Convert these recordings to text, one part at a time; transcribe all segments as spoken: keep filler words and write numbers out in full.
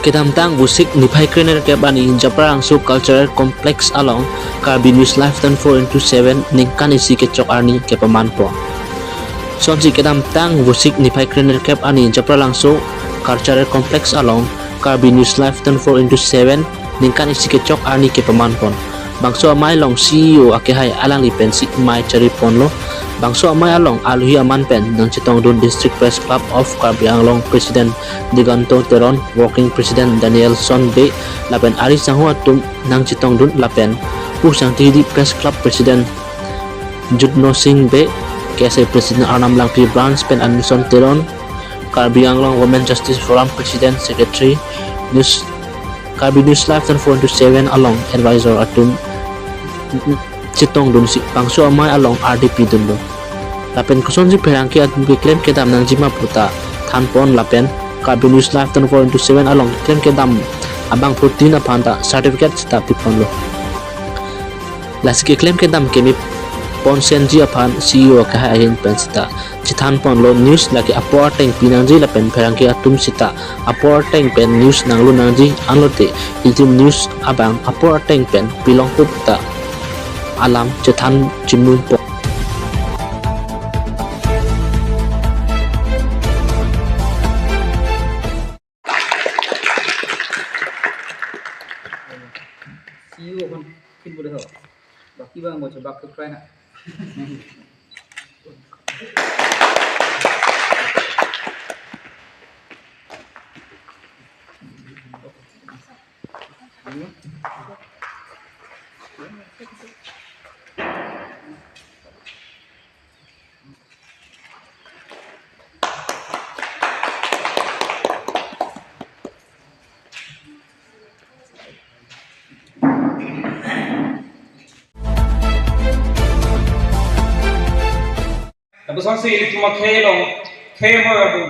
Kedamtang Vosik niphai krenerkep arni Japralangso Cultural Complex along Karbi News Live twenty-four into seven ningkan isi kechok arni kepamanpon. Sonsi kedamtang Vosik niphai krenerkep arni Japralangso Cultural Complex along Karbi News Live twenty-four into seven ningkan isi kechok arni kepamanpon. Bangso amei along C E O akehai alangli pensi mei chariponlo. Bangso amei along alohi aman pen nangchetongdun District Press Club of Karbi Anglong President Diganto Teron, Working President Danielson Bey, lapen ari sangho atum nangchetongdun lapen Pu Sangti Hidi Press Club President Jutno Singh Bey, K S A President Arnam Langpi Branch pen Anison Teron, Karbi Anglong Women Justice Forum President Secretary, News Karbi News Live twenty-four into seven along advisor atum chetongdunsi bangso amei along R D P dunlo. Lapen kosonsi pherangke atum keklem kedam nangjima puta thanpon lapen Karbi News Live twenty-four into seven along keklem kedam abangphutin aphanta certificate sita piponlo. Lasi keklem kedam keme ponsenji aphan C E O akehai ahin pen sita chethanponlo, news lake apor ateng pinangji lapen pherangke atum sita apor ateng pen news nanglunangji, anlote ilitum news abang apor ateng pen pilongpo puta alam chethan chimungpo. C E O kon kin boleh ho. Baki bang mau coba ke kena. Lapuson si ilitum akhei along khei mo abu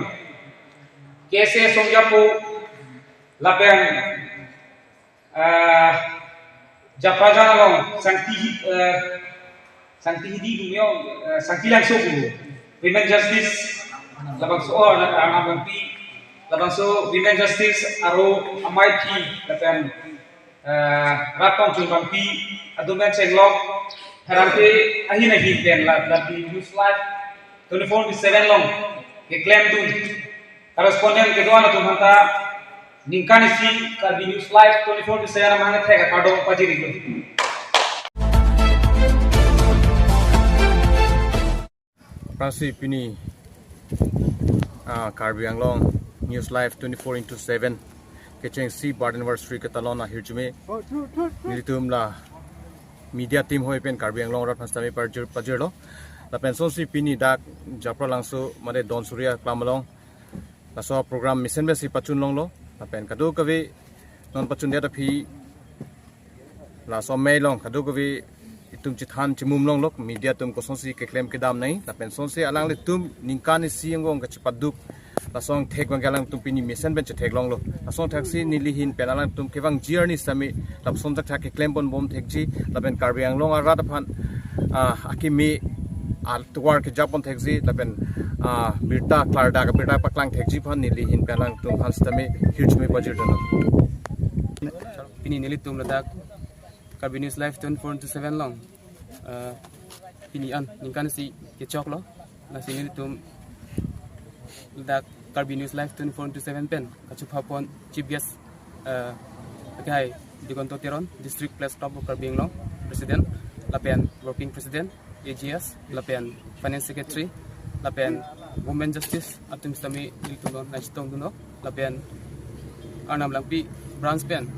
K S A songjapo lapen ah, Japrajan along Sangti Hi- ah, Sangti Hidi Bumio, ah, Sangti Langso Bu, Women Justice, labangso or Arnam Langpi, labangso Women Justice aro amei aphi lapen ah, rat tongchun bangpi adumen chenglok pherangke ahin ahin pen la la di News Live twenty-four into seven along keklem dun correspondent kedo-an atum aphanta ningkan isi Karbi News Live twenty-four into seven amang thek akardom pajirilo. Aphrangsi pini, ah, Karbi Anglong News Live twenty-four into seven kechengsi birth anniversary ketalon ahirjume nelitum la media team hoi pen Karbi Anglong arat aphan sitame pajir pajirlo. Lapen sonsi pini dak Japralangso mate Don Surya Aklam along laso program mesen pensi pachun longlo. Lapen kadokave non pachundet aphi laso amei along kadokave itum chethan chimum longlo, media atum kosonsi keklem kedam nangji, lapen sonsi alanglitum ningkan isi angbong kachepaduk lason thek abangke alangtum pini mesen pen chethek longlo. Lason theksi neli ahin pen alangtum kevangji arni sitame lapuson thakthak keklem ponbom thekji lapen Karbi Anglong arat aphan, ah, akimi atovar kejapon thekji lapen, ah, birta klardak birta paklang thekji aphan neli ahin pen alangtum aphan sitame hirjume pajirdunlo. Pini nelitum ladak Karbi News Live twenty-four into seven along, eh, pini an ningkan isi kechoklo. Lasi nelitum ladak Karbi News Live twenty-four into seven pen kachupha pon chief guest, eh, akehai Diganto Teron, District Press Club of Karbi Anglong President lapen Working President, A G S, lapen Finance Secretary, lapen Women Justice atum sitame ilitum along nangchetongdunlo, lapen Arnam Langpi Branch pen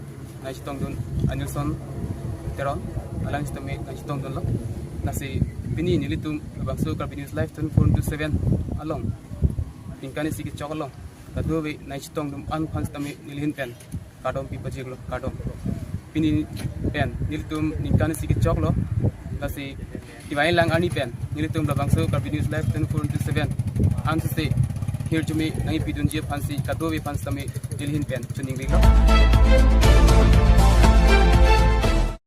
nangchetongdun Anilson Teron, alang sitame nangchetongdunlo. Lasi pini nelitum labangso Karbi News Live twenty-four into seven along ningkan isi kechok along kadokave nangchetongdun an aphan sitame neli ahin pen kardom pi pajirlo, kardom. Pini pen nelitum ningkan isi kechoklo. Lasi kevang lang arni pen nelitum labangso Karbi News Live twenty-four into seven an sese hirjume nangpidunji aphansi kadokave aphan sitame neli ahin pen choningri lo.